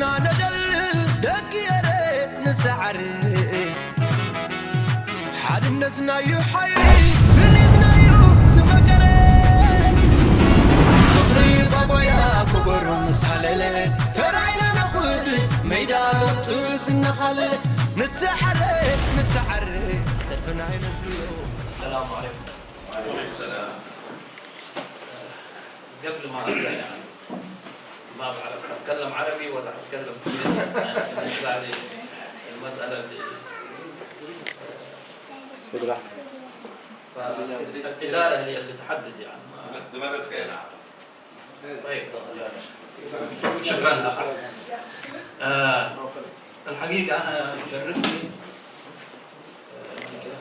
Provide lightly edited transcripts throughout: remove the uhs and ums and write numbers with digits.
ስኒትና ነደልል ደቂ የረ ንሰዓር ሓድነትናዩ ሓይሊ ስኒትናዩ ዝመቀረ ፍቕሪ ባጓያ ክበሮ ምስ ሃለለ ተራይና ነኹድ ሜዳ ጥስ እናኻለለ ንተዓረ ንተዓረ ሰልፍና ይነዝብዮ። السلام عليكم. وعليكم السلام. قبل ما ابدا، يعني ما بعرف اتكلم عربي ولا اتكلم كويتي، يعني بالنسبه لي المساله دي خذ راحتك. فالاداره هي اللي تحدد يعني تمارس كاين. طيب، شكرا لك. الحقيقه انا يشرفني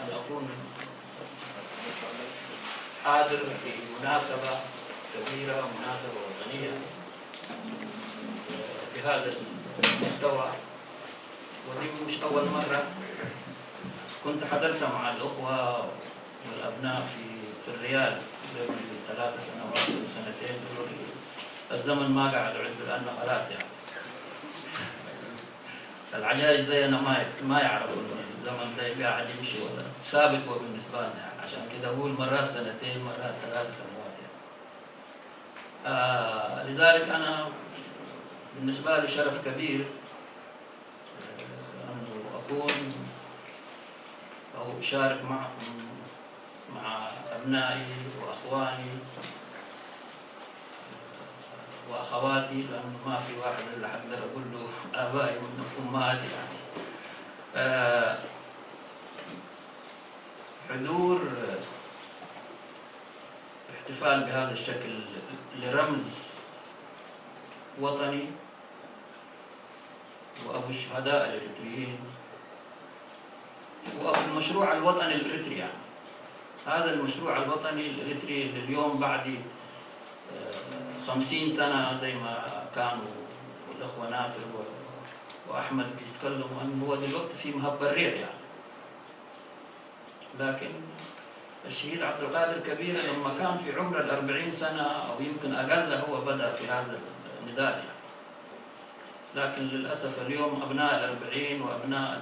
ان اكون حاضر في مناسبه كبيره، مناسبه وطنيه في هذا المستوى، ودي مش اول مره. كنت حضرت مع الاخوه والابناء في الرياض قبل 3 سنوات او سنتين. دول الزمن ما قاعد اعد لانه خلاص، يعني العجائز زينا ما يعرفوا إنه الزمن ده قاعد يمشي ولا ثابت هو بالنسبه لنا، يعني عشان كده اقول مرات سنتين، مرات 3 سنوات يعني. لذلك انا بالنسبه لي شرف كبير انه اكون او اشارك معكم، مع ابنائي واخواني واخواتي، لانه ما في واحد اللي حقدر اقول له ابائي وامهاتي يعني. حضور احتفال بهذا الشكل لرمز وطني وابو الشهداء الاريتريين وابو المشروع الوطني الاريتري، يعني هذا المشروع الوطني الاريتري اللي اليوم بعد 50 سنة زي ما كانوا الأخوة ناصر وأحمد بيتكلموا أنه هو دلوقتي في مهب الريح يعني، لكن الشهيد عبد القادر كبيرة لما كان في عمر 40 سنة أو يمكن أقل هو بدأ في هذا النضال يعني. لكن للأسف اليوم أبناء 40 وأبناء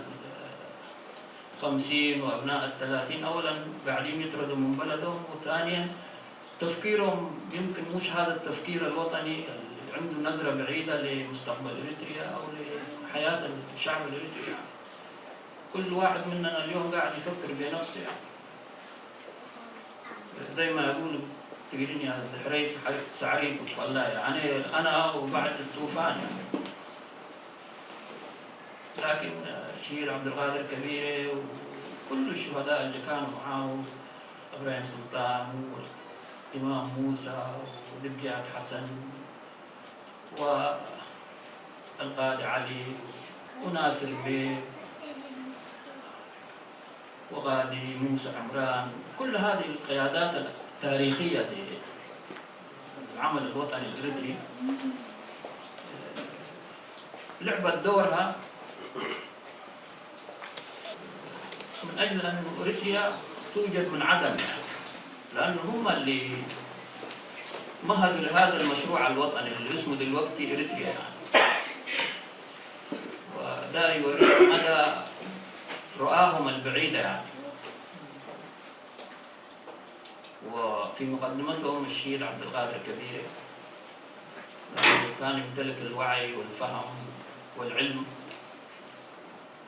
50 وأبناء 30 أولا قاعدين يطردوا من بلدهم، وثانيا تفكيرهم يمكن مش هذا التفكير الوطني اللي عنده نظرة بعيدة لمستقبل إريتريا أو لحياة الشعب الإريتري. يعني كل واحد مننا اليوم قاعد يفكر بنفسه، يعني زي ما يقولوا تقولين يا حريس سعريت والله، يعني أنا وبعد الطوفان يعني. لكن الشهيد عبد القادر كبيرة وكل الشهداء اللي كانوا معاه، إبراهيم سلطان والإمام موسى ودبجات حسن والقاضي علي وناصر بيه وغادي موسى عمران، كل هذه القيادات التاريخية للعمل الوطني الإريتري لعبت دورها من أجل أن إريتريا توجد من عدم يعني، لأنه هم اللي مهدوا لهذا المشروع الوطني اللي اسمه دلوقتي إريتريا يعني. وده يوريك مدى رؤاهم البعيدة يعني، وفي مقدمتهم الشهيد عبد القادر كبيرة، لأنه كان يمتلك الوعي والفهم والعلم.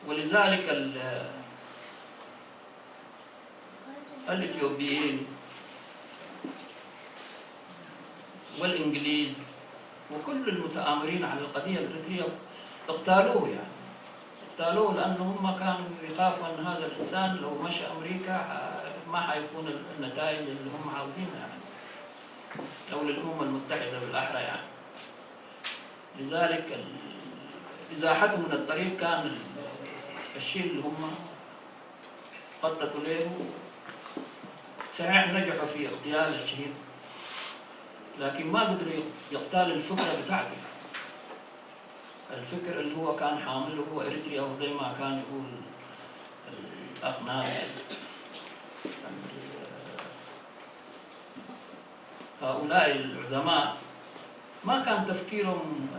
ولذلك الإثيوبيين والإنجليز وكل المتآمرين على القضية الإريترية اغتالوه، يعني اغتالوه لأنه هم كانوا يخافوا أن هذا الإنسان لو مشى أمريكا ما حيكون النتائج اللي هم عاوزينها يعني، أو للأمم المتحدة بالأحرى يعني. لذلك إزاحته من الطريق كان الشيء اللي هم خططوا له. صحيح نجحوا في اغتيال الشهيد، لكن ما قدروا يغتالوا الفكرة بتاعته، الفكر اللي هو كان حامله هو إريتريا. وزي ما كان يقول الأخ ناصر، هؤلاء العظماء ما كان تفكيرهم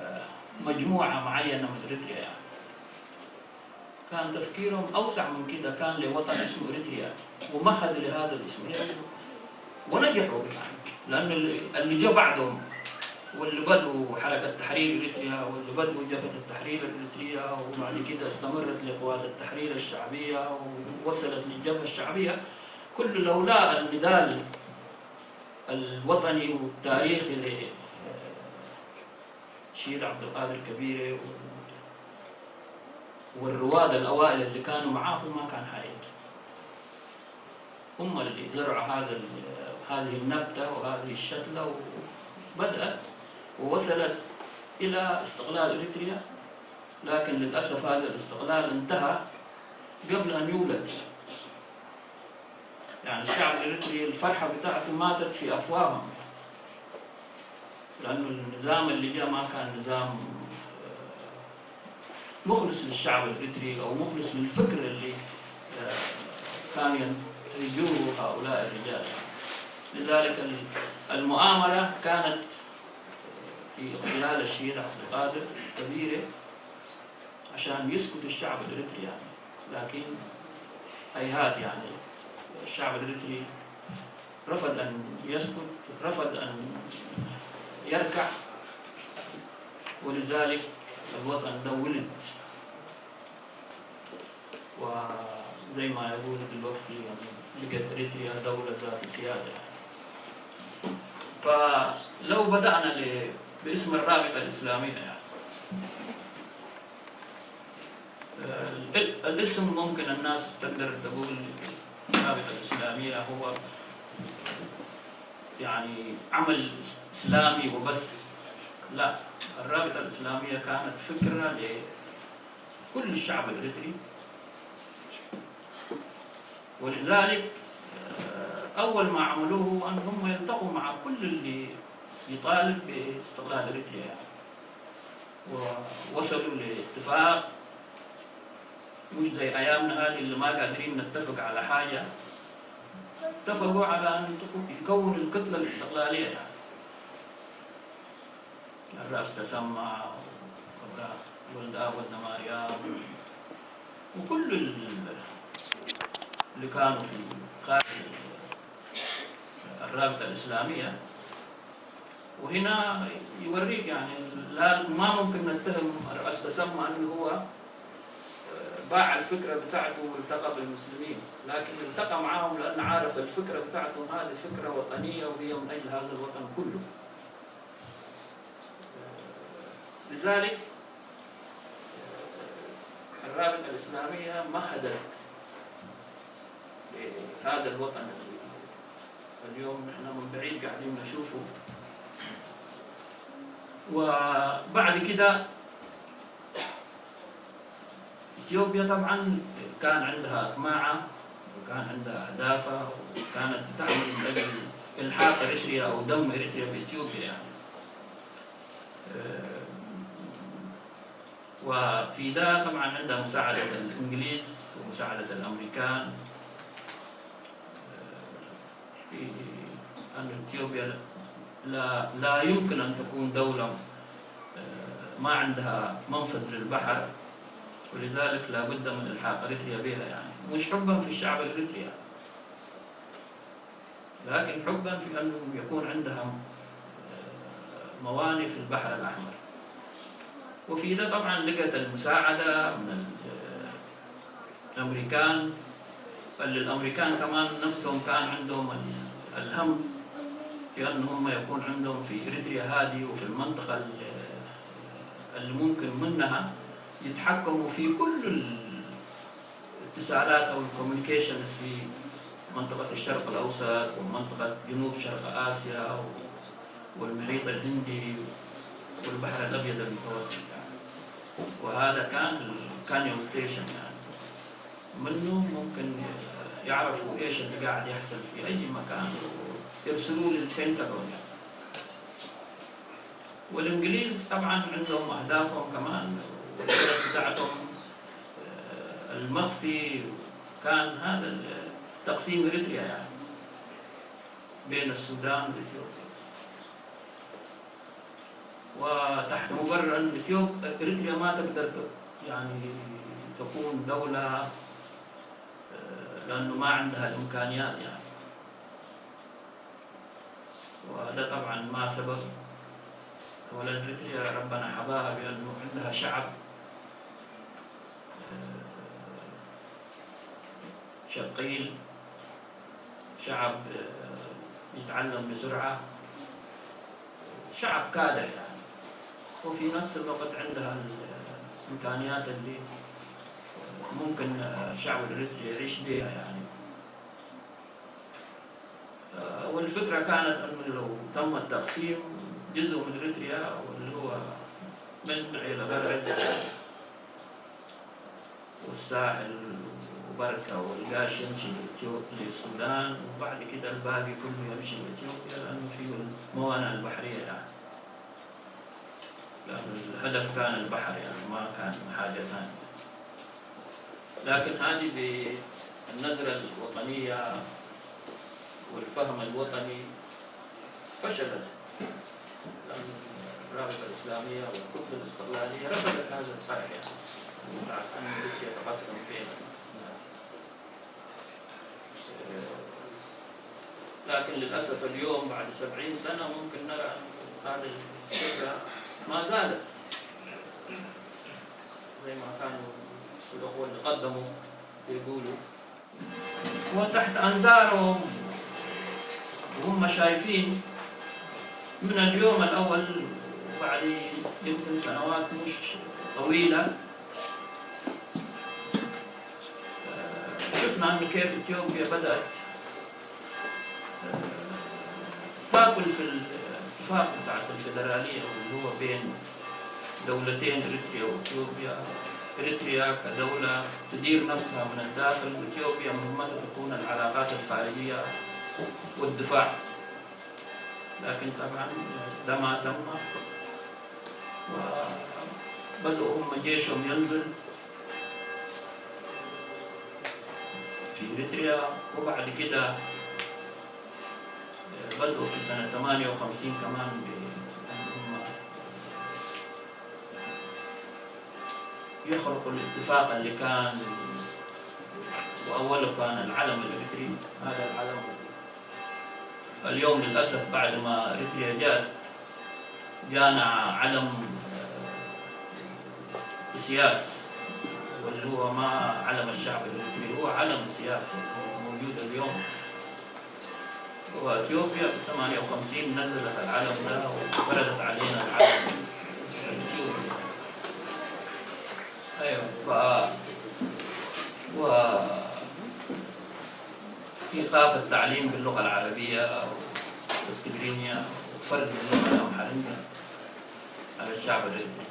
مجموعة معينة من إريتريا يعني. كان تفكيرهم أوسع من كده، كان لوطن اسمه إريتريا ومهدوا لهذا الاسم ونجحوا يعني، لأن اللي جاء بعدهم واللي بدوا حركة تحرير إريتريا واللي بدوا جبهة التحرير الإريترية، وبعد كده استمرت لقوات التحرير الشعبية ووصلت للجبهة الشعبية، كل لولا النضال الوطني والتاريخي لشهيد عبد القادر كبيري والرواد الأوائل اللي كانوا معاه ما كان حيمسك. هم اللي زرعوا هذه النبتة وهذه الشتلة، وبدأت ووصلت إلى استقلال إريتريا، لكن للأسف هذا الاستقلال انتهى قبل أن يولد. يعني الشعب الإريتري الفرحة بتاعته ماتت في أفواههم، لأنه النظام اللي جاء ما كان نظام مخلص للشعب الإريتري أو مخلص للفكر اللي كان ينتجوه هؤلاء الرجال. لذلك المؤامرة كانت في اغتيال الشهيد عبد القادر كبيرة عشان يسكت الشعب الإريتري يعني، لكن هيهات يعني الشعب الإريتري رفض أن يسكت، رفض أن يركع، ولذلك الوطن ده ولد. وزي ما يقول دلوقتي يعني بقت إريتريا دولة ذات سيادة. فلو بدأنا باسم الرابطة الإسلامية يعني الاسم ممكن الناس تقدر تقول الرابطة الإسلامية هو يعني عمل إسلامي وبس. لا، الرابطة الإسلامية كانت فكرة لكل الشعب الإريتري، ولذلك أول ما عملوه أن هم يلتقوا مع كل اللي يطالب باستقلال إريتريا يعني، ووصلوا لاتفاق مش زي أيامنا هذه اللي ما قادرين نتفق على حاجة. اتفقوا على أن يكونوا الكتلة الاستقلالية يعني. الرأس تسمى ولد ولد مريم وكل اللي كانوا في خارج الرابطة الإسلامية. وهنا يوريك يعني لا، ما ممكن نتهم الرأس تسمى أنه هو باع الفكرة بتاعته والتقى بالمسلمين، لكن التقى معاهم لأن عارف الفكرة بتاعتهم هذه فكرة وطنية وهي من أجل هذا الوطن كله. لذلك الرابطة الإسلامية مهدت لهذا الوطن اللي اليوم نحن من بعيد قاعدين نشوفه. وبعد كده إثيوبيا طبعا كان عندها أطماعها وكان عندها أهدافها، وكانت تعمل من أجل إلحاق إريتريا أو دم إريتريا بإثيوبيا يعني. وفي ده طبعا عندها مساعدة الإنجليز ومساعدة الأمريكان في أن إثيوبيا لا يمكن أن تكون دولة ما عندها منفذ للبحر، ولذلك لا بد من إلحاق إريتريا بها يعني، مش حبا في الشعب الإريتري يعني، لكن حبا في أنه يكون عندها موانئ في البحر الأحمر. وفي ده طبعا لقت المساعدة من الأمريكان، اللي الأمريكان كمان نفسهم كان عندهم الهم في أنهم يكون عندهم في إريتريا هذه وفي المنطقة اللي ممكن منها يتحكموا في كل الاتصالات أو ال communications في منطقة الشرق الأوسط ومنطقة جنوب شرق آسيا والمحيط الهندي والبحر الأبيض المتوسط يعني. وهذا كان يوتيشن يعني، منه ممكن يعرفوا ايش اللي قاعد يحصل في اي مكان ويرسلوه للبنتاغون يعني. والانجليز طبعا عندهم اهدافهم كمان، والخطط بتاعتهم المخفي كان هذا تقسيم اريتريا يعني بين السودان واثيوبيا. وتحت مبرر أن إريتريا ما تقدر يعني تكون دولة لأنه ما عندها الإمكانيات يعني. وده طبعا ما سبب. أولا إريتريا ربنا حباها بأنه عندها شعب شقيل، شعب يتعلم بسرعة، شعب كادح يعني، وفي نفس الوقت عندها الإمكانيات اللي ممكن الشعب الإريتري يعيش بها يعني. والفكرة كانت أنه لو تم التقسيم جزء من إريتريا واللي هو من إلى غرب والساحل وبركة والقاش يمشي للسودان، وبعد كده الباقي كله يمشي لإثيوبيا لأنه فيه الموانئ البحرية يعني. لأنه الهدف كان البحر يعني، ما كان حاجة ثانية. لكن هذه بالنظرة الوطنية والفهم الوطني فشلت، لأن الرابطة الإسلامية والكتلة الاستقلالية رفضت هذا الطرح يعني، أن يتقسم بين الناس. لكن للأسف اليوم بعد 70 سنة ممكن نرى أن هذه الفكرة ما زالت زي ما كانوا الأخوة اللي قدموا يقولوا، وتحت أنظارهم وهم شايفين من اليوم الأول وبعد يمكن سنوات مش طويلة شفنا أن كيف إثيوبيا بدأت تاكل في الاتفاق بتاعت الفدرالية واللي هو بين دولتين إريتريا وإثيوبيا. إريتريا كدولة تدير نفسها من الداخل، وإثيوبيا مهمتها تكون العلاقات الخارجية والدفاع. لكن طبعا ده ما تم، وبدأوا هم جيشهم ينزل في إريتريا، وبعد كده بدأوا في سنة 58 كمان بأن هم يخرقوا الاتفاق اللي كان، وأوله كان العلم الإريتري. هذا العلم اليوم للأسف بعد ما إريتريا جاءت جانا علم سياسي، واللي هو ما علم الشعب الإريتري، هو علم السياسي موجود اليوم. وإثيوبيا في 58 نزلت العلم ده وفرضت علينا العلم الإثيوبي. أيوه، و إيقاف التعليم باللغة العربية والتجرينية وفرض اللغة الأمحرية على الشعب الإريتري.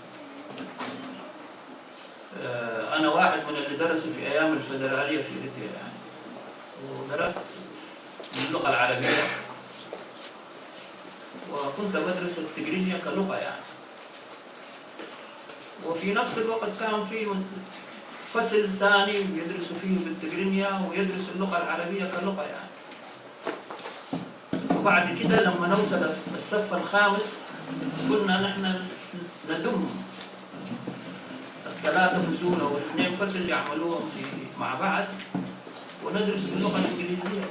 أنا واحد من اللي درسوا في أيام الفدرالية في إريتريا يعني، ودرست باللغة العربية، وكنت بدرس التجرينية كلغة يعني. وفي نفس الوقت كان في فصل ثاني يدرسوا فيه بالتجرينية ويدرس اللغة العربية كلغة يعني. وبعد كده لما نوصل الصف الخامس كنا نحن ندم الثلاثة فصول أو اثنين فصل يعملوهم مع بعض وندرس باللغة الإنجليزية.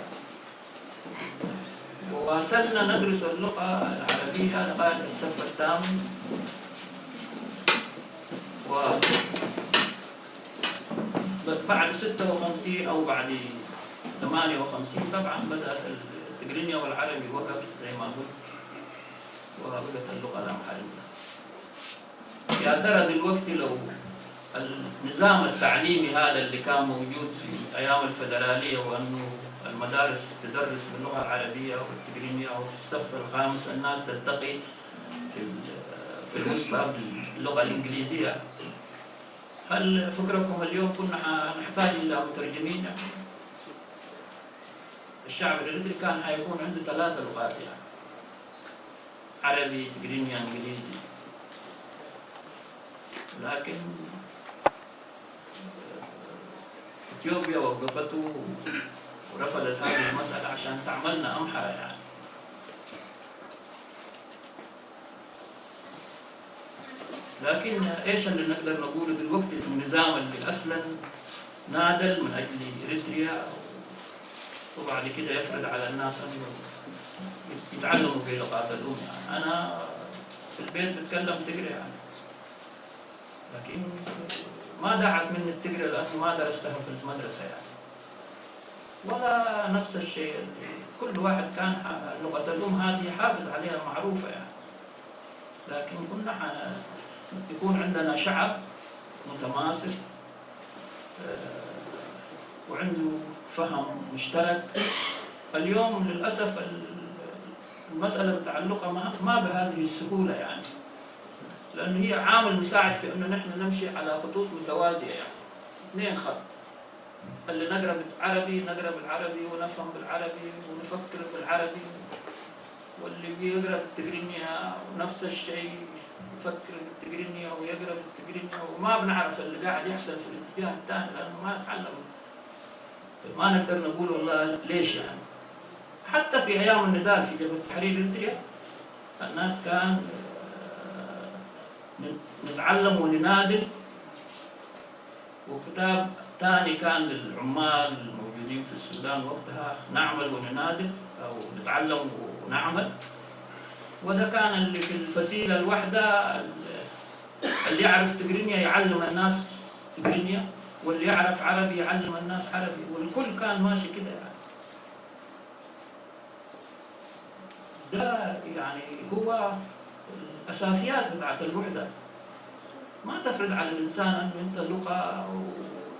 وواصلنا ندرس اللغة العربية لغاية الصف الثامن. وبعد 56 أو بعد 58 طبعا بدأت التجرينيا والعربي وقف زي ما قلت، وبقت اللغة الأمحرية. يا ترى دلوقتي لو النظام التعليمي هذا اللي كان موجود في أيام الفدرالية، وأنه المدارس تدرس باللغة العربية والتجرينية، وفي الصف الخامس الناس تلتقي في الوسطى باللغة الإنجليزية، هل فكركم اليوم كنا نحتاج إلى مترجمين؟ يعني الشعب الإريتري كان حيكون عنده 3 لغات يعني، عربي، تجرينيا، إنجليزي. لكن إثيوبيا وقفته ورفضت هذه المسألة عشان تعملنا أمحرة يعني. لكن ايش اللي نقدر نقوله دلوقتي في النظام اللي اصلا نادل من اجل اريتريا، وبعد كده يفرض على الناس انه يتعلموا بلغات الام. يعني انا في البيت بتكلم تقري يعني، لكن ما دعت مني التقري لانه ما درستها في المدرسه يعني. ولا نفس الشيء، كل واحد كان لغة الأم هذه حافظ عليها معروفة يعني. لكن كنا يكون عندنا شعب متماسك وعنده فهم مشترك. اليوم للأسف المسألة متعلقة ما بهذه السهولة يعني، لأنه هي عامل مساعد في أنه نحن نمشي على خطوط متوازية يعني، اثنين خط، اللي نقرأ بالعربي نقرأ بالعربي ونفهم بالعربي ونفكر بالعربي، واللي بيقرأ بالتقرينية ونفس الشيء يفكر بالتقرينية ويقرأ بالتقرينية، وما بنعرف اللي قاعد يحصل في الاتجاه الثاني لأنه ما نتعلم، ما نقدر نقول والله ليش يعني. حتى في أيام النضال في جبهة تحرير إريتريا الناس كان نتعلم وننادل، وكتاب ثاني كان للعمال الموجودين في السودان وقتها، نعمل وننادل أو نتعلم ونعمل. وده كان اللي في الفسيلة الواحدة، اللي يعرف تقرينيا يعلم الناس تقرينيا، واللي يعرف عربي يعلم الناس عربي، والكل كان ماشي كده يعني. ده يعني هو الأساسيات بتاعت الوحدة. ما تفرض على الإنسان أنه أنت لغة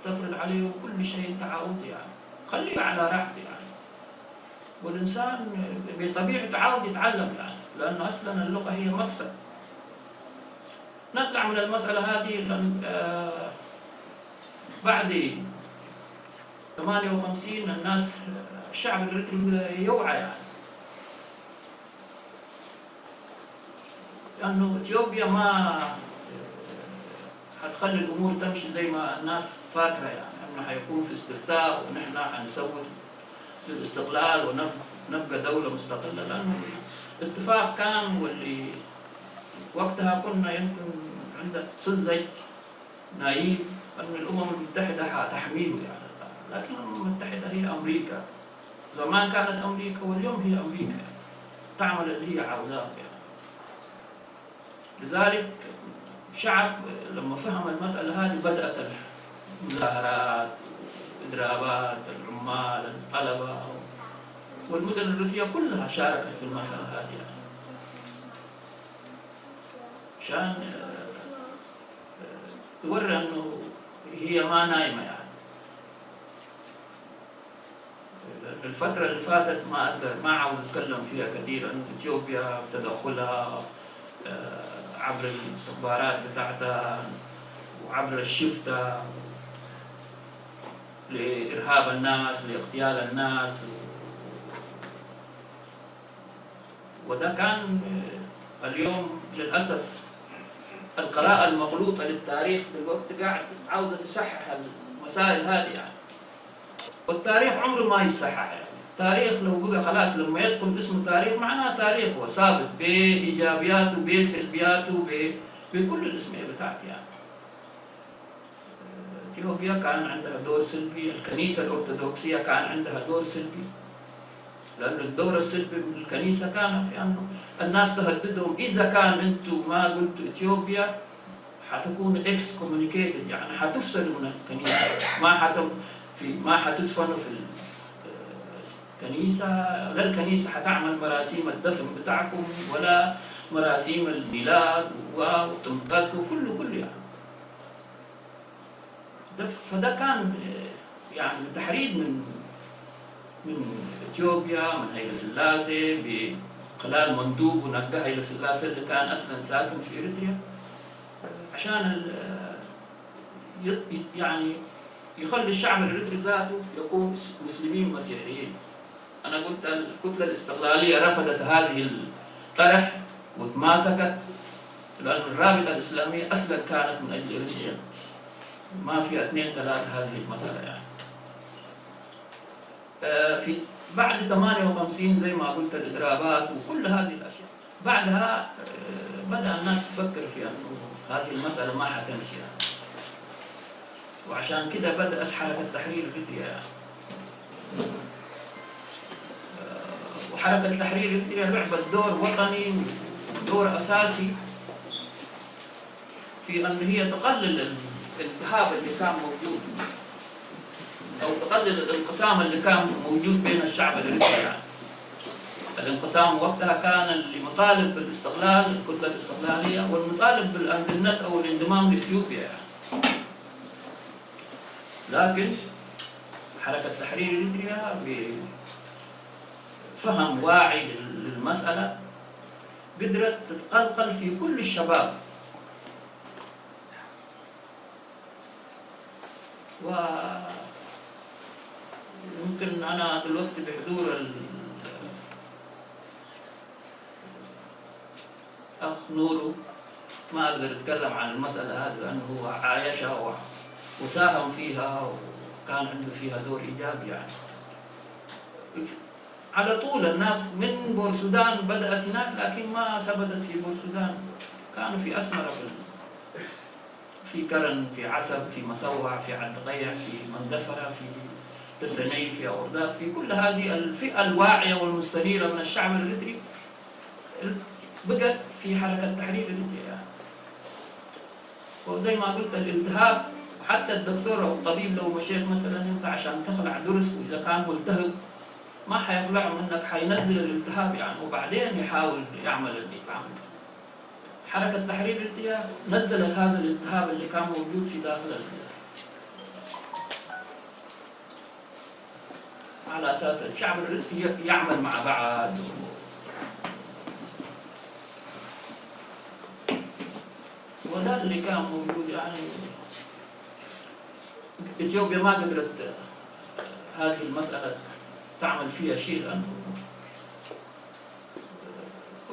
وتفرض عليه كل شيء أنت عاوزه يعني، خليه على راحته يعني. والإنسان بطبيعته عاوز يتعلم يعني، لأنه أصلا اللغة هي مكسب. نطلع من المسألة هذه لأن بعد 58 الناس الشعب الإريتري يوعى يعني، لأنه إثيوبيا ما حتخلي الأمور تمشي زي ما الناس فاكرة يعني، إنه حيكون في استفتاء ونحن حنسوي الاستقلال ونبقى دولة مستقلة، لأنه الاتفاق كان، واللي وقتها كنا يمكن عند سذج نايف أن الأمم المتحدة حتحميه يعني، لكن الأمم المتحدة هي أمريكا، زمان كانت أمريكا واليوم هي أمريكا يعني، تعمل اللي هي عاوزاه يعني. لذلك الشعب لما فهم المسألة هذه بدأت المظاهرات، إضرابات العمال، الطلبة، والمدن الروسية كلها شاركت في المسألة هذه يعني. عشان توري أنه هي ما نايمة يعني. الفترة اللي فاتت ما أقدر ما عاوز أتكلم فيها كثير، أنه إثيوبيا تدخلها عبر الاستخبارات بتاعتها وعبر الشفتة لإرهاب الناس، لاغتيال الناس، وده كان اليوم للأسف القراءة المغلوطة للتاريخ دلوقتي قاعد عاوزة تصحح المسائل هذه يعني. والتاريخ عمره ما يصحح يعني. التاريخ لو بقى خلاص لما يدخل اسم تاريخ معناه تاريخ هو ثابت بإيجابياته بسلبياته بكل الاسمية بتاعته يعني. اثيوبيا كان عندها دور سلبي، الكنيسة الأرثوذكسية كان عندها دور سلبي، لأن الدور السلبي من الكنيسة كان في أنه الناس تهددهم إذا كان أنتم ما قلتوا إثيوبيا حتكون excommunicated يعني حتفصلوا من الكنيسة، ما حتدفنوا في الكنيسة، لا الكنيسة حتعمل مراسيم الدفن بتاعكم ولا مراسيم الميلاد وتمقات وكله كله يعني. فده كان يعني تحريض من اثيوبيا، من هيلا سلاسي، بخلال مندوب ونقى هيلا سلاسي اللي كان اصلا ساكن في اريتريا، عشان يعني يخلي الشعب الاريتري ذاته يكون مسلمين مسيحيين. انا قلت الكتله الاستقلاليه رفضت هذه الطرح وتماسكت، لأن الرابطه الاسلاميه اصلا كانت من اجل اريتريا، ما في اثنين ثلاثه هذه المساله يعني. في بعد 58 زي ما قلت الإضرابات وكل هذه الأشياء، بعدها بدأ الناس تفكر في أنه هذه المسألة ما حتمشي يعني. وعشان كده بدأت حركة تحرير إريتريا يعني. وحركة تحرير إريتريا لعبت دور وطني ودور أساسي في أن هي تقلل الالتهاب اللي كان موجود أو تقلل الانقسام اللي كان موجود بين الشعب الإريتري يعني. الانقسام وقتها كان اللي مطالب بالاستقلال، الكتلة الاستقلالية، والمطالب بالأندنة أو الانضمام لإثيوبيا يعني. لكن حركة تحرير إريتريا بفهم واعي للمسألة قدرت تتقلقل في كل الشباب، ويمكن أنا دلوقتي بحضور الأخ نورو ما أقدر أتكلم عن المسألة هذه لأنه هو عايشها وساهم فيها وكان عنده فيها دور إيجابي يعني. على طول الناس من بورسودان بدأت هناك، لكن ما ثبتت في بورسودان، كانوا في أسمرة، في كرن، في عسب، في مسوع، في عدقيع، في مندفرة، في تسني، في أوردات، في كل هذه الفئة الواعية والمستنيرة من الشعب الإريتري بقت في حركة تحرير إريتريا يعني. وزي ما قلت الالتهاب، حتى الدكتور أو الطبيب لو مشيت مثلا أنت عشان تخلع ضرس، وإذا كان ملتهب ما حيخلعه منك، حينزل الالتهاب يعني، وبعدين يحاول يعمل اللي يتعمل. حركة تحرير إريتريا نزلت هذا الالتهاب اللي كان موجود في داخل على أساس الشعب الإريتري يعمل مع بعض. وده اللي كان موجود يعني. إثيوبيا ما قدرت هذه المسألة تعمل فيها شيء، لأنه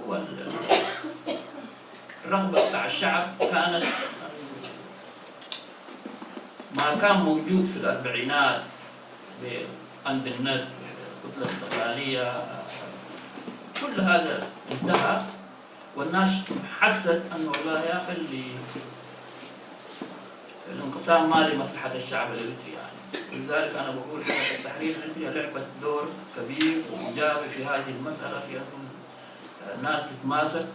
هو الرغبة بتاع الشعب كانت ما كان موجود في الأربعينات بأندنت، الكتلة الاستقلالية، كل هذا انتهى، والناس حست أنه والله يا أخي اللي الانقسام ما لمصلحة الشعب الإريتري يعني. ولذلك أنا بقول حركة التحرير الإريترية لعبت دور كبير وإيجابي في هذه المسألة، في أن الناس تتماسك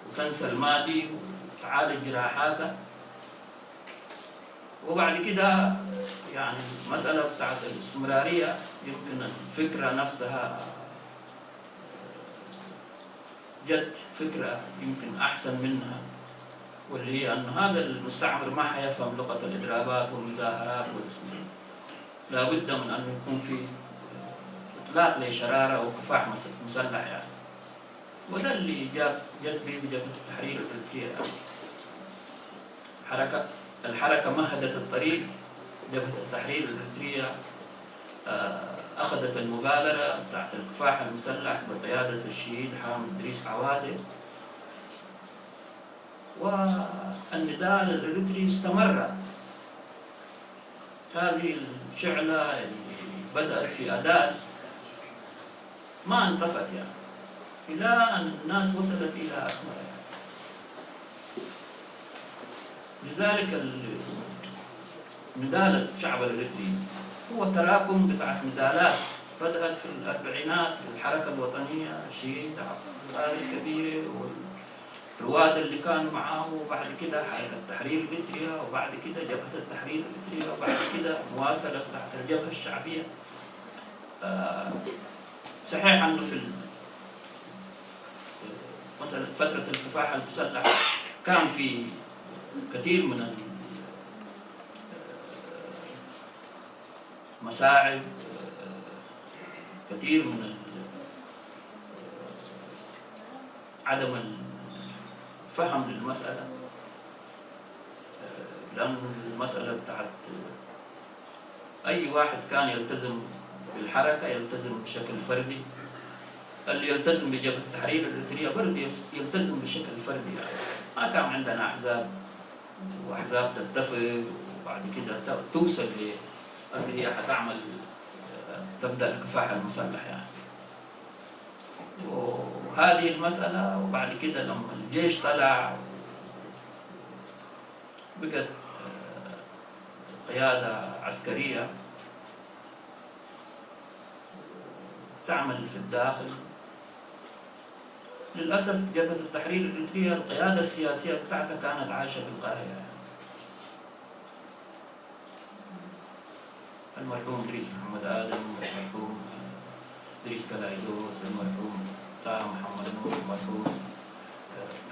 وتنسى الماضي وتعالج جراحاتها. وبعد كده يعني المسألة بتاعت الاستمرارية، يمكن الفكرة نفسها جت فكرة يمكن أحسن منها، واللي هي أن هذا المستعمر ما حيفهم لغة الإضرابات والمظاهرات والاسم، لا بد من أن يكون في إطلاق لشرارة وكفاح مسلح يعني. وده اللي جت به جبهة التحرير الإريترية يعني. الحركة مهدت الطريق، جبهة التحرير الإريترية أخذت المبادرة بتاعت الكفاح المسلح بقيادة الشهيد حامد إدريس عوادة، والنضال الإريتري استمر. هذه الشعلة اللي بدأت في أداء ما انطفت يعني، إلى أن الناس وصلت إلى أسمرة يعني. لذلك نضال الشعب الإريتري هو تراكم بتاعت نضالات بدأت في الأربعينات بالحركة الوطنية، الشهيد عبد الغالي الكبير والرواد اللي كانوا معاه، وبعد كده حركة تحرير إريتريا، وبعد كده جبهة التحرير الإريترية، وبعد كده مواصلة بتاعت الجبهة الشعبية. صحيح أنه في مثلا فترة الكفاح المسلح كان في كثير من المساعد، كثير من عدم الفهم للمسألة، لأن المسألة بتاعت أي واحد كان يلتزم بالحركة يلتزم بشكل فردي، اللي يلتزم بجبهة التحرير الإريترية برضه يلتزم بشكل فردي يعني. ما كان عندنا أحزاب وأحزاب تتفق وبعد كده توصل اللي هي حتعمل تبدأ الكفاح المسلح يعني. وهذه المسألة. وبعد كده لما الجيش طلع بقت قيادة عسكرية تعمل في الداخل. للأسف جبهة التحرير الإريترية القيادة السياسية بتاعتها كانت عايشة في القاهرة. المرحوم إدريس محمد آدم، المرحوم إدريس كلايدوس، المرحوم طه محمد نور، المرحوم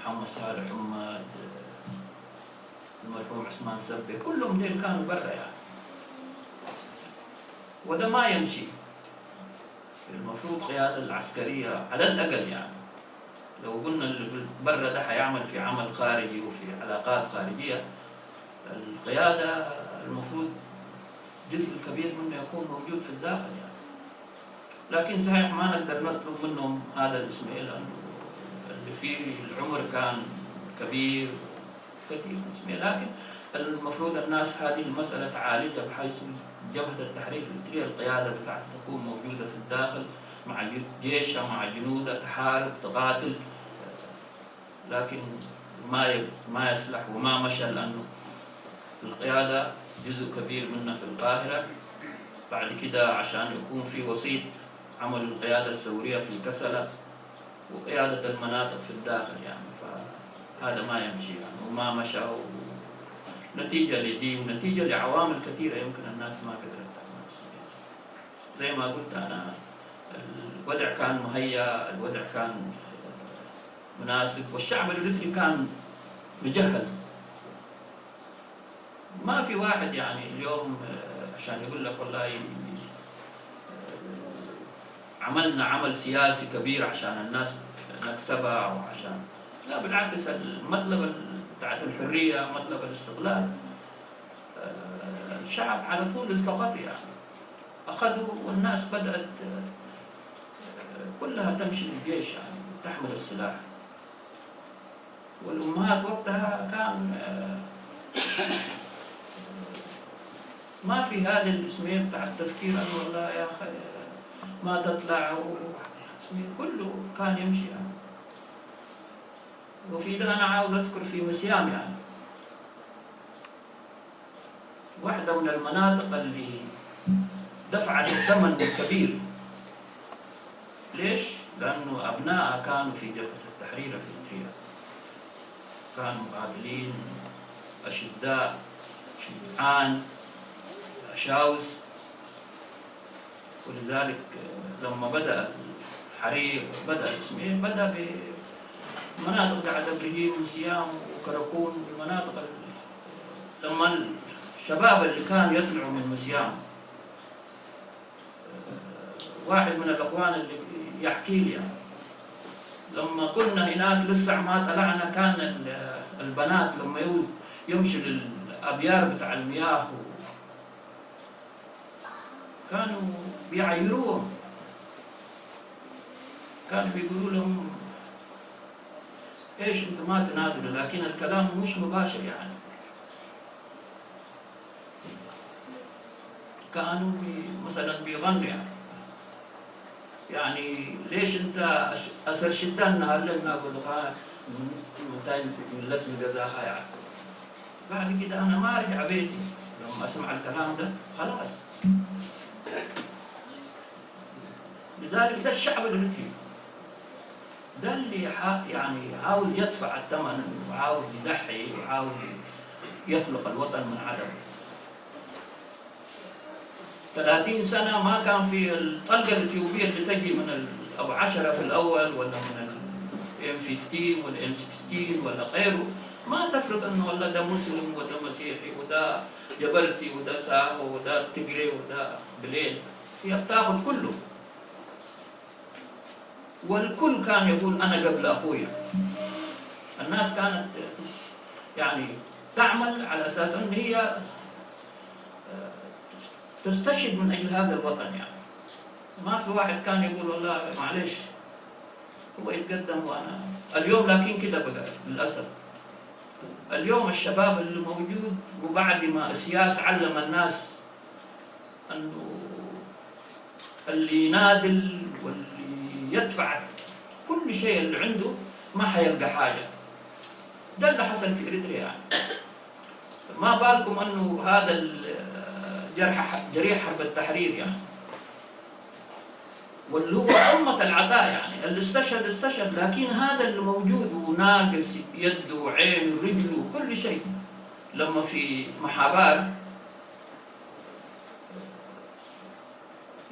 محمد صالح حماد، المرحوم عثمان سبي، كلهم ديل كانوا برا يعني. وده ما يمشي. المفروض القيادة العسكرية على الأقل يعني لو قلنا اللي برا ده حيعمل في عمل خارجي وفي علاقات خارجية، القيادة المفروض جزء كبير منه يكون موجود في الداخل يعني. لكن صحيح ما نقدر نطلب منهم هذا الاسم، لأنه اللي فيه العمر كان كبير كثير اسمه. لكن المفروض الناس هذه المسألة تعالجها بحيث جبهة التحرير الإريترية القيادة بتاعتها تكون موجودة في الداخل مع جيشها مع جنودها، تحارب تقاتل، لكن ما يسلح وما مشى، لأنه القيادة جزء كبير منها في القاهرة. بعد كده عشان يكون في وسيط عملوا القيادة الثورية في كسلة وقيادة المناطق في الداخل يعني، فهذا ما يمشي يعني وما مشى، نتيجة لدي ونتيجة لعوامل كثيرة يمكن الناس ما قدرت تعمل. زي ما قلت أنا الوضع كان مهيأ، الوضع كان مناسب، والشعب الإريتري كان مجهز. ما في واحد يعني اليوم عشان يقول لك والله عملنا عمل سياسي كبير عشان الناس نكسبها وعشان لا، بالعكس المطلب بتاعت الحرية، مطلب الاستقلال، الشعب على طول التقط يعني، أخذوا والناس بدأت كلها تمشي للجيش يعني تحمل السلاح. والأمهات وقتها كان ما في هذا الاسمين بتاع التفكير انه والله يا اخي ما تطلع، كله كان يمشي يعني. وفي ده انا عاوز اذكر في مسيام يعني واحدة من المناطق اللي دفعت الثمن الكبير. ليش؟ لأنه أبنائها كانوا في جبهة التحرير الإريترية، كانوا مقاتلين أشداء شجعان أشاوس. ولذلك لما بدأ الحريق بدأ اسمه بدأ بمناطق قعد إبراهيم وسيام وكركون والمناطق. لما الشباب اللي كانوا يطلعوا من مسيام، واحد من الأخوان اللي يحكي لي يعني لما كنا هناك لسه ما طلعنا، كان البنات لما يمشوا للأبيار بتاع المياه كانوا بيعيروهم، كانوا بيقولوا لهم ايش انتم ما تنادوا، لكن الكلام مش مباشر يعني. كانوا مثلا بيغنوا يعني، يعني ليش انت اثر شتان نهار لنا من لسن يعني. بعد كده انا ما ارجع بيتي لما اسمع الكلام ده خلاص. لذلك ده الشعب الإريتري ده اللي يعني عاوز يدفع الثمن وعاوز يضحي وعاوز يخلق الوطن من عدم. 30 سنة ما كان في الطلقة الإثيوبية اللي تجي من أبو 10 في الأول ولا من ال M15 ولا M16 ولا غيره، ما تفرق إنه والله ده مسلم وده مسيحي وده جبرتي وده ساهو وده تجري وده بليل، هي بتاخذ كله. والكل كان يقول أنا قبل أخويا. الناس كانت يعني تعمل على أساس أن هي تستشهد من أجل هذا الوطن يعني. ما في واحد كان يقول والله معلش هو يتقدم وأنا اليوم. لكن كده بقى للأسف اليوم الشباب اللي موجود، وبعد ما السياسة علم الناس أنه اللي ينادل واللي يدفع كل شيء اللي عنده ما حيلقى حاجة. ده اللي حصل في إريتريا يعني. ما بالكم أنه هذا الجرح جريح حرب التحرير يعني، واللي هو أمة العطاء يعني، اللي استشهد استشهد، لكن هذا اللي موجود وناقص يده وعينه ورجله وكل شيء، لما في محابار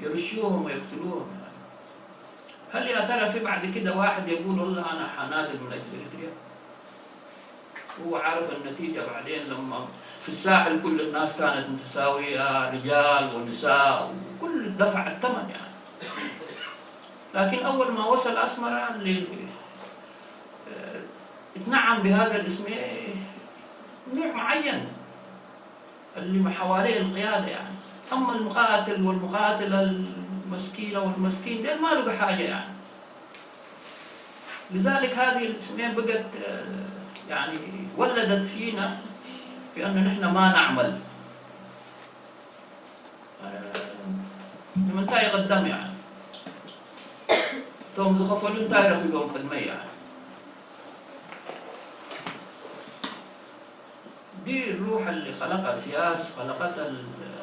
يرشوهم ويقتلوهم يعني. هل يا ترى في بعد كده واحد يقول والله أنا حنادل من أجل إريتريا؟ هو عارف النتيجة بعدين لما في الساحل كل الناس كانت متساوية، رجال ونساء وكل دفع الثمن يعني. لكن أول ما وصل أسمرة اللي اتنعم بهذا الاسم نوع معين اللي حواليه القيادة يعني. أما المقاتل والمقاتلة المسكينة والمسكين ده ما له حاجة يعني. لذلك هذه الاسمين بقت يعني ولدت فينا بأنه نحن ما نعمل لمنتهي قدام يعني. توم زخفلون تايرخ يقوم خدمية يعني. دي الروح اللي خلقها سياس، خلقتها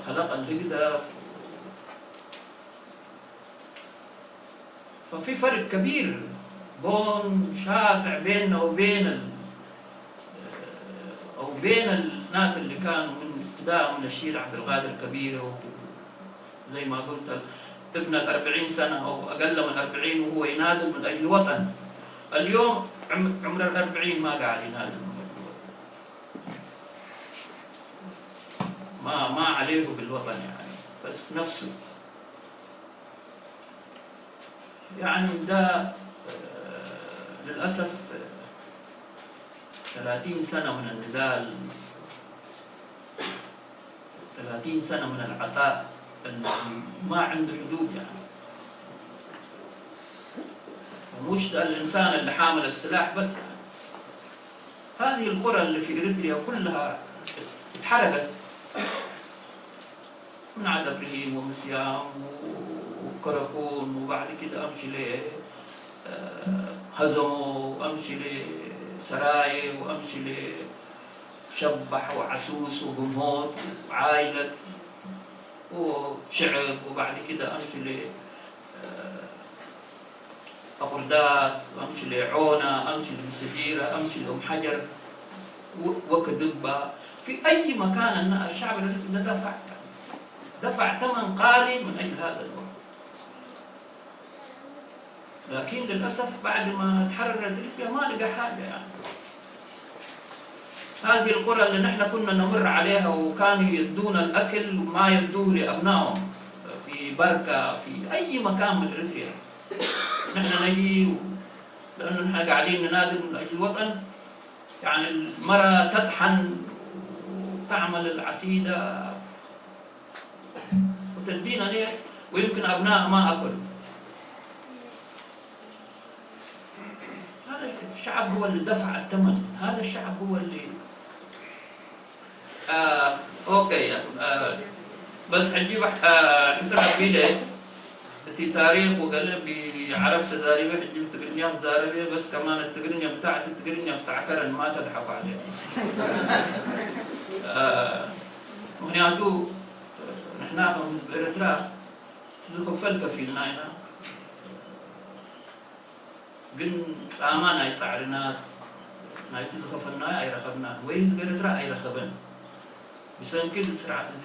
خلق الهجدة. ففي فرق كبير بون شاسع بيننا وبين أو بين الناس اللي كانوا من ابتداء من الشير عبد القادر الكبير، وزي ما قلت ابن 40 سنة أو أقل من 40 وهو ينادل من أجل الوطن. اليوم عمر 40 ما قاعد ينادل من أجل الوطن، ما عليه بالوطن يعني، بس نفسه يعني. ده للأسف 30 سنة من النضال، 30 سنة من العطاء اللي ما عنده حدود يعني. ومش ده الإنسان اللي حامل السلاح بس يعني. هذه القرى اللي في إريتريا كلها اتحرقت، من عدا إبراهيم ومسيام وكركون، وبعد كده أمشي ل هزمو، وأمشي لسراي، وأمشي لشبح وعسوس وقمهوت وعايلة وشعب، وبعد كده أمشي ل أقردات، وأمشي لعونة، أمشي لمسديرة، أمشي لأم حجر وكدبة. في أي مكان الشعب الإريتري ده دفع يعني، دفع ثمن غالي من أجل هذا الوطن. لكن للأسف بعد ما تحررت إريتريا ما لقى حاجة يعني. هذه القرى اللي نحن كنا نمر عليها وكانوا يدون الأكل وما يدوه لأبنائهم في بركة في أي مكان من إريتريا، نحن نجي لأنه نحن قاعدين ننادي من أجل الوطن يعني. المرأة تطحن وتعمل العسيدة وتدينا ليه، ويمكن أبناء ما أكل. هذا الشعب هو اللي دفع الثمن، هذا الشعب هو اللي أوكي. بس حجيب حسن بيلي في تاريخ وقال بعرب تزاريبه حجيب تقرنيا مزاربه، بس كمان التقرنيا بتاعت التقرنيا بتاع كرن ما تضحكوا عليه. معناته نحن من إريتريا ዝኽፈል ከፊልና ኢና፣ ግን ፃማ ናይ ፃዕርና ናይቲ ዝኸፈልናዮ ኣይረኸብናን ወይ ህዝቢ ኤርትራ ኣይረኸበን ብሰንኪ ስርዓት እዚ።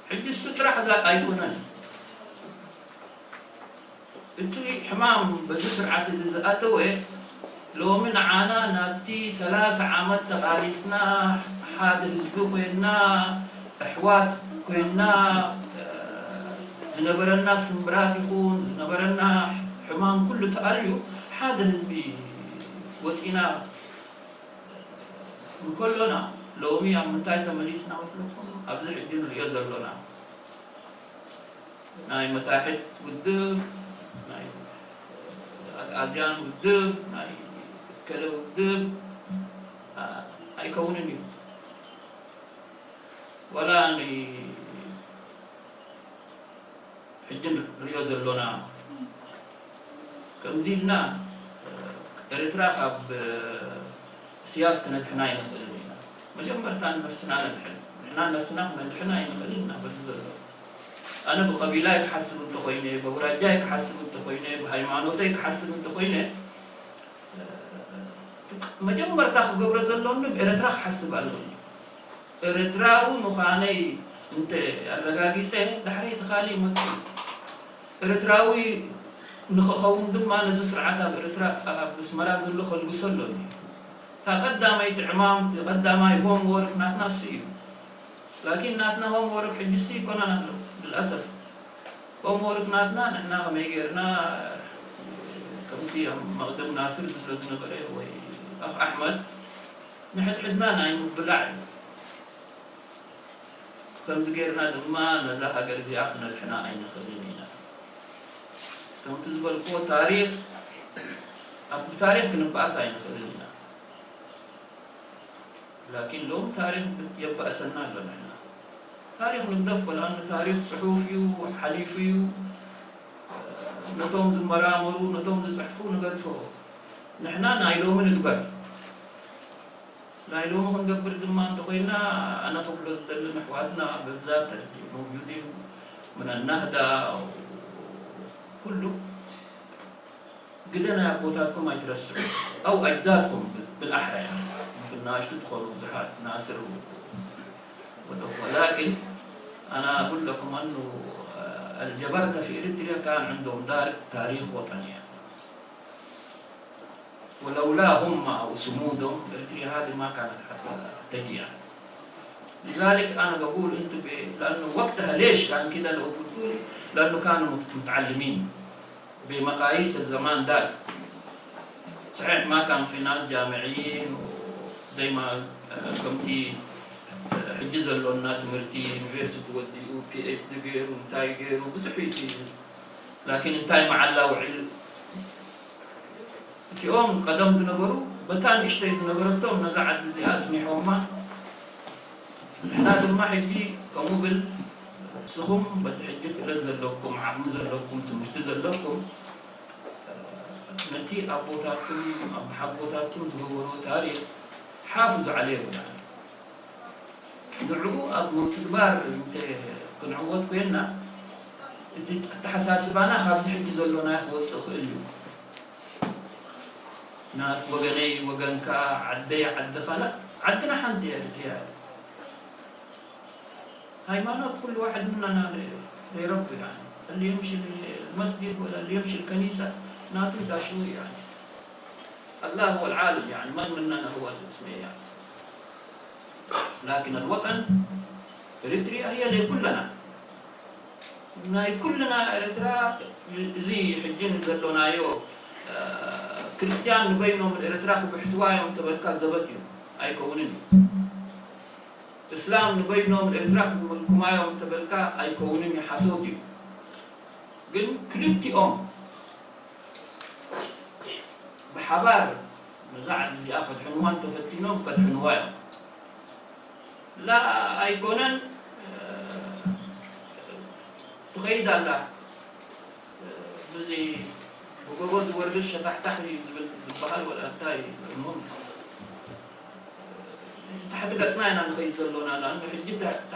ሕጂ እሱ ጥራሕ ኣይኮነን፣ እቲ ሕማም በዚ ስርዓት እዚ ዝኣተወ ሎሚ ንዓና ናብቲ 30 ዓመት ተቃሊስና ሓደ ህዝቢ ኮይንና ኣሕዋት ኮይንና ዝነበረና ስምብራት ይኹን ዝነበረና ሕማም ኩሉ ተኣልዩ ሓደ ህዝቢ ወፂና እንከሎና ሎሚ ኣብ ምንታይ ተመሊስና መስለኩም? ኣብዚ ሕጂ ንሪኦ ዘለና ናይ መታሕት ውድብ፣ ናይ ኣግኣዝያን ውድብ፣ ናይ እከለ ውድብ ኣይከውንን እዩ። ወላ ሕጂ ንሪኦ ዘለና ከምዚ ኢልና ኤርትራ ካብ ኢሳያስ ክነድሕና ኣይንኽእልን ኢና። መጀመርታ ንነፍስና ነድሕን። ንሕና ነፍስና ክነድሕና ኣይንኽእልን ኢና። በዚ ዘሎ ኣነ ብቀቢላይ ክሓስብ እንተኮይነ፣ ብኣውራጃይ ክሓስብ እንተኮይነ፣ ብሃይማኖተይ ክሓስብ እንተኮይነ፣ መጀመርታ ክገብሮ ዘለኒ ብኤርትራ ክሓስብ ኣለኒ። ኤርትራዊ ምዃነይ እንተ ኣረጋጊፀ ዳሕረይቲ ካሊእ ይመፅእ እዩ። ኤርትራዊ ንክኸውን ድማ ነዚ ስርዓት ኣብ ኤርትራ ኣብ ኣስመራ ዘሎ ከልግሶ ኣሎኒ። እታ ቀዳመይቲ ዕማም፣ እቲ ቀዳማይ homework ናትና እሱ እዩ። لكن ናትና homework ሕጂ እሱ ይኮነን ኣሎ። للأسف homework ናትና ንሕና ከመይ ጌርና ከምቲ ኣብ መቅድም ናስር ዝብሎ ዝነበረ ወይ ኣኽ ኣሕመድ ንሕድሕድና ናይ ምብላዕ እዩ። ከምዚ ጌርና ድማ ነዛ ሃገር እዚኣ ክነድሕና ኣይንኽእልን ኢና። ከምቲ ዝበልክዎ ታሪክ ኣብ ብታሪክ ክንበኣስ ኣይንኽእልን ኢና። لكن ሎም ታሪክ የባእሰና ኣሎ። ንሕና ታሪክ ንግደፎ፣ لأنه ታሪክ ፅሑፍ እዩ፣ ሓሊፉ እዩ። ነቶም ዝመራመሩ ነቶም ዝፅሕፉ ንገድፎ። ንሕና ናይ ሎሚ ንግበር። ናይ ሎሚ ክንገብር ድማ እንተኮይና ኣነ ክብሎ ዝደሊ ንኣሕዋትና በብዛት موجودين من النهضة ኩሉ ግደ ናይ ኣቦታትኩም ኣይትረስዑ፣ أو أجدادكم بالأحرى يعني يمكن ناقشتوا تدخلوا ብዙሓት ناصر ولكن أنا أقول لكم أنه الجبرتة في إريتريا كان عندهم دار تاريخ وطني يعني. ولولا هم وصمودهم إريتريا هذه ما كانت حتى تجي يعني. لذلك أنا بقول أنتم لأنه وقتها ليش كان كده؟ لو قلتوا لي لأنه كانوا متعلمين بمقاييس الزمان ذاك. صحيح ما كان في ناس جامعيين وزي ما ከምቲ ሕጂ ዘሎና ትምህርቲ ዩኒቨርሲቲ ወዲኡ PhD ገይሩ እንታይ ገይሩ ብዙሕ እዩ። لكن እንታይ መዓላ ውዒሉ? እቲኦም ቀደም ዝነበሩ በታ ንእሽተይ ዝነበረቶም ነዛ ዓዲ እዚኣ ኣፅኒሖማ። ንሕና ድማ ሕጂ ከምኡ ብል ንስኹም በቲ ሕጂ ክእለት ዘለኩም፣ ዓቕሚ ዘለኩም፣ ትምህርቲ ዘለኩም ነቲ ኣቦታትኩም ኣቦሓጎታትኩም ዝገበርዎ ታሪክ حافظوا عليه يعني. ንዕኡ ኣብ ምትግባር እንተ ክንዕወት ኮይና እቲ ኣተሓሳስባና ካብዚ ሕጂ ዘሎና ክወፅእ ክእል እዩ። ናት ወገነይ ወገንካ፣ ዓደይ ዓድኻ፣ لا፣ ዓድና ሓንቲ እያ። ሃይማኖት كل واحد مننا لربه يعني، اللي يمشي المسجد ولا اللي يمشي الكنيسة ناتو شو يعني، الله هو العالم يعني، من مننا هو الاسم يعني. لكن الوطن اريتريا هي لكلنا، ናይ ኩልና ኤርትራ። እዚ ሕጂ ዘሎናዮ ክርስቲያን ንበይኖም ኤርትራ ክብሕትዋ እዮም ተበልካ ዘበት እዩ፣ ኣይከውንን እዩ። እስላም ንበይኖም ኤርትራ ክምልኩማዮም ተበልካ ኣይከውንን እዩ፣ ሓሶት እዩ። ግን ክልቲኦም ብሓባር ነዛ ዓዲ እዚኣ ከድሕንዋ እንተፈቲኖም ከድሕንዋ እዮም። لا ኣይኮነን፣ ትኸይድ ኣላ። እዚ ብጎቦ ዝወርድ ሸታሕታሕ እዩ ዝብል ዝበሃል ወላ እንታይ እሞ ታሕቲ ገፅና ኢና ንኸይድ ዘሎና። لأنه ሕጂ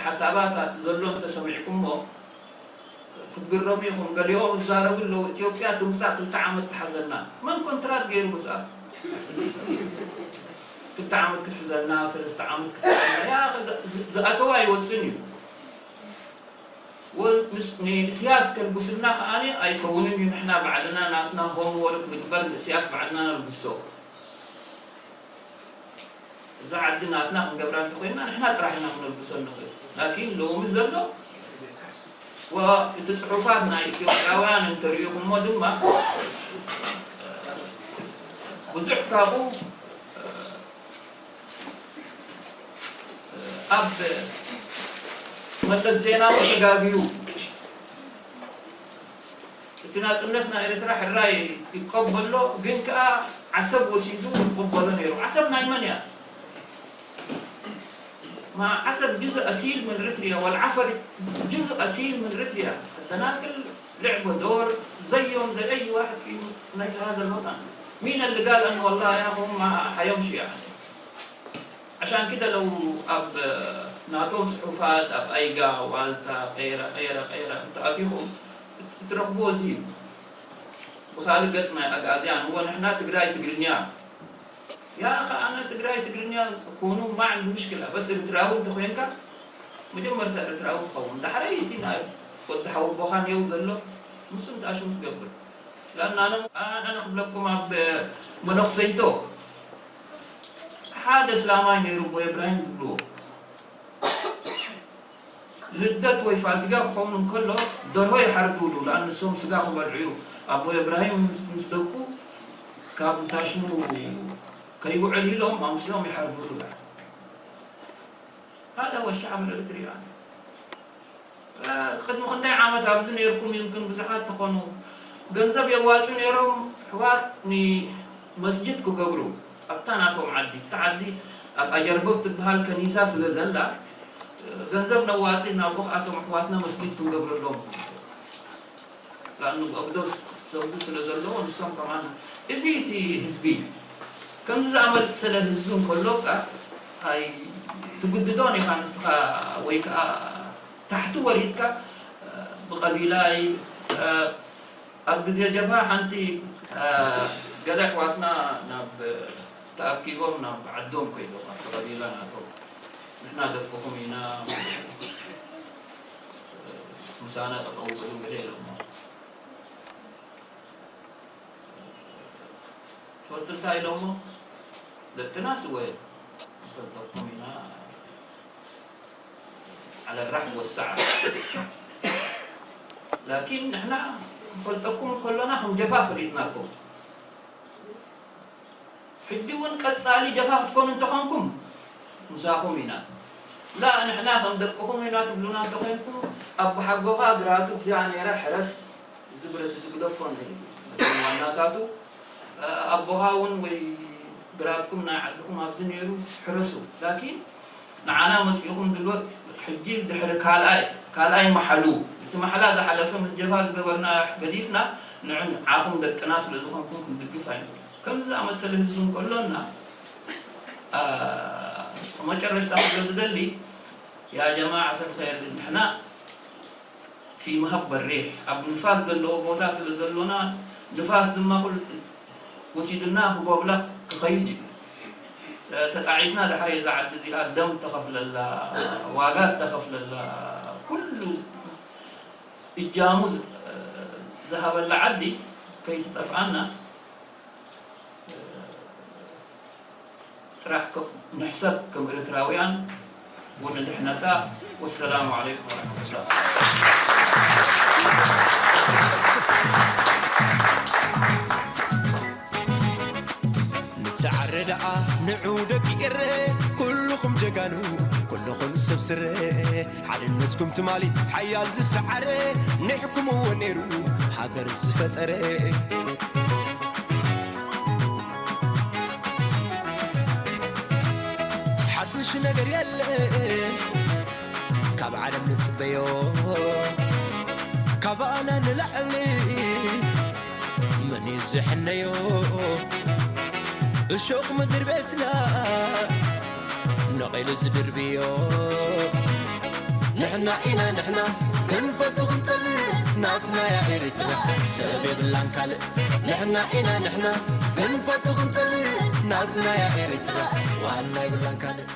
ሓሳባት ዘሎ እንተሰሚዕኩሞ ክትግረሙ ኢኹም። ገሊኦም ዝዛረቡ ኣለዉ፣ ኢትዮጵያ ትምሳእ 2 ዓመት ትሓዘና። መን ኮንትራት ገይሩ ምስኣ 2 ዓመት ክትሕዘና፣ 3 ዓመት ክትሕዘና? ያ ዝኣተዋ ኣይወፅን እዩ። ንእስያስ ከልጉስልና ከዓኒ ኣይከውንን እዩ። ንሕና ባዕልና ናትና homework ንግበር፣ ንእስያስ ባዕልና ነልግሶ። እዛ ዓዲ ናትና ክንገብራ እንተኮይንና ንሕና ጥራሕ ኢና ክነልግሶ ንኽእል። لكن ሎሚ ዘሎ እቲ ፅሑፋት ናይ ኢትዮጵያውያን እንተሪኢኹሞ ድማ ብዙሕ ካብኡ ኣብ መለስ ዜናዊ ተጋግዩ እቲ ናፅነት ናይ ኤርትራ ሕራይ ይቀበሎ፣ ግን ከዓ ዓሰብ ወሲዱ ይቅበሎ ነይሩ። ዓሰብ ናይ መን እያ? ما عسب جزء أصيل من إريتريا والعفر جزء أصيل من إريتريا። الدناكل لعبوا دور زيهم زي اي واحد في من هذا الوطن. مين اللي قال انه والله يا هم حيمشي يعني؟ عشان كده لو اب ناتوم صحفات اب ايقا والتا غيره غيره غيره انت اتيهم ترقبوا زين وخالق اسمه اقازيان هو نحن تقراي تقرنيا. يا اخي انا تقراي تقرنيا كونوا ما عندي مشكله، بس ارتراو انت خوينك مجمر ارتراو تقوم دحريتي ناي قد حو بوخان يوزلو مسلم تاشم تقبل. لان انا قبلكم اب منقصيتو ሓደ እስላማይ ነይሩ ቦ ኢብራሂም ዝብልዎ ልደት ወይ ፋሲጋ ክኸውን እንከሎ ደርሆ ይሓርድሉ፣ ለኣን ንሶም ስጋ ክበልዑ እዩ። ኣቦ ኢብራሂም ምስ ደቁ ካብ ታሽሙ ከይውዕል ኢሎም ኣምሲኦም ይሓርድሉ። هذا هو الشعب الاريتري يعني. ቅድሚ ክንደይ ዓመት ኣብዚ ነርኩም يمكن ብዙሓት ትኾኑ ገንዘብ የዋፁ ነይሮም ኣሕዋት ንመስጅድ ክገብሩ ኣብታ ናቶም ዓዲ። እታ ዓዲ ኣብ ኣጀርጎብ ትበሃል ከኒሳ ስለ ዘላ ገንዘብ ነዋፂ ናብኡ ኣቶም ኣሕዋትና መስጊድ ክንገብረሎም፣ لأنه ብኦግዶስ ሰግዱ ስለ ዘለዎ ንሶም ከማን። እዚ እቲ ህዝቢ ከምዚ ዝኣመሰለ ህዝቢ እንከሎካ ኣይ ትግድዶን ኢኻ ንስኻ ወይ ከዓ ታሕቲ ወሪድካ ብቀቢላይ። ኣብ ግዜ ጀብሃ ሓንቲ ገለ ኣሕዋትና ናብ ተኣኪቦም ናብ ዓዶም ከይዶም ኣብቲ ቀቢላ ናቶም ንሕና ደቅኹም ኢና ምሳና ጠጠው በሉ ገለ ኢሎሞ። ትፈልጡ እንታይ ኢሎሞ? ደቅና ስወ ንፈልጠኩም ኢና على الرحب والسعة، لكن نحن ንፈልጠኩም ከሎና ከም ጀብሃ ፈሊጥናኩም። ሕጂ እውን ቀፃሊ ጀብሃ ክትኮኑ እንተኾንኩም ምሳኹም ኢና። ላ ንሕና ከም ደቅኹም ኢና ትብሉና እንተኮይንኩም ኣብ ሓጎኻ ግራቱ እዚኣ ነይራ ሕረስ ዝብረት ዝግደፎ ዋናታቱ ኣቦኻ እውን ወይ ግራትኩም ናይ ዓድኹም ኣብዚ ነይሩ ሕረሱ። لكن ንዓና መፂኹም ድልወት ሕጂ ድሕሪ ካልኣይ መሓሉ እቲ ማሕላ ዝሓለፈ ምስ ጀብሃ ዝገበርና ገዲፍና ንዓኹም ደቅና ስለ ዝኾንኩም ክንድግፍ ኣይንኽእል። ከምዚ ዝኣመሰለ ህዝቢ እንከሎና መጨረሻ ክብሎ ዝደሊ يا جماعة الخير ንሕና في مهب الريح ኣብ ንፋስ ዘለዎ ቦታ ስለ ዘሎና ንፋስ ድማ ኩሉ ወሲዱና ህቦብላ ክኸይድ እዩ። ተጣዒስና ድሕሪ እዛ ዓዲ እዚኣ ደም ተኸፍለላ ዋጋ ተኸፍለላ ኩሉ እጃሙ ዝሃበላ ዓዲ ከይትጠፍኣና ጥራሕ ንሕሰብ ከም ኤርትራውያን ወንድሕነታ። والسلام عليكم ورحمة الله. ንተዓረዳኣ ንዑ ደቂ ኤረ ኩልኹም ጀጋኑ ኩልኹም ሰብ ስረ ሓድነትኩም ትማሊ ሓያል ዝሰዓረ ንሕኩምዎ ነይሩ ሃገር ዝፈጠረ። ሓዱሽ ነገር የለን ካብ ዓለም ንፅበዮ ካባና ንላዕሊ መን እዩ ዝሕነዮ? እሾኽ ምድሪ ቤትና ነቒሉ ዝድርብዮ ንሕና ኢና። ንሕና ክንፈቱ ክንፀልእ ናትና ያ ኤሪትራ ሰብ የብላን ካልእ። ንሕና ኢና ንሕና ክንፈቱ ክንፀልእ ናትና ያ ኤሪትራ ዋና የብላን ካልእ።